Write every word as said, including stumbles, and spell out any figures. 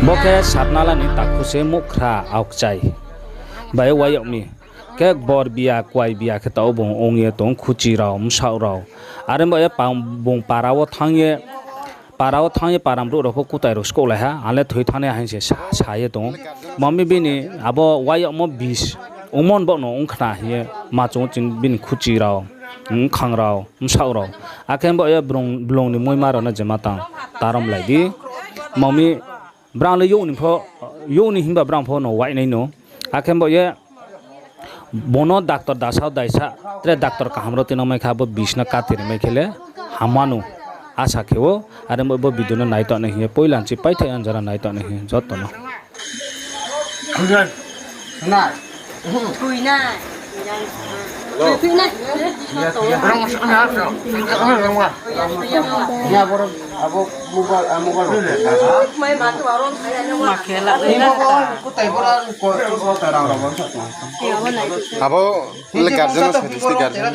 Bo khe Satnala ni takhu se Mukhra Aokchai bai Wayakmi. Khe bor biya, kuai biya khe tao bung ong ye tong, khuchi rao, bsaoh rao. Are bo ye pa-, bung para wo thanng ye, para wo thanng ye para brouh rao pho kutai rao skouhlai ha, ang le thoi thanngnai hing se sa, sa ye tong ou. Mami bini abo wayakmo bis, ongmo ni baoh no ong khna hing ye, ma chung chini bini khuchi rao, bkhang rao, bsaoh rao. Akhe bo ye brung, blung ni muima rao no je ma tang, tarom lai di. Mami brang le youh ni pho, youh ni himba brang pho no wai nai no. Akhe bo ye bono doctor dasao daisa, tre doctor kaham rao tino mai kha, bo bis no kati ri mai khe le hamma no asa khe ou, are bo, bo video no nai tong nai hing ye, poila nchi paithai anjara nai tong nai hing ye, joto no. Abo le guardian no sa di, guardian.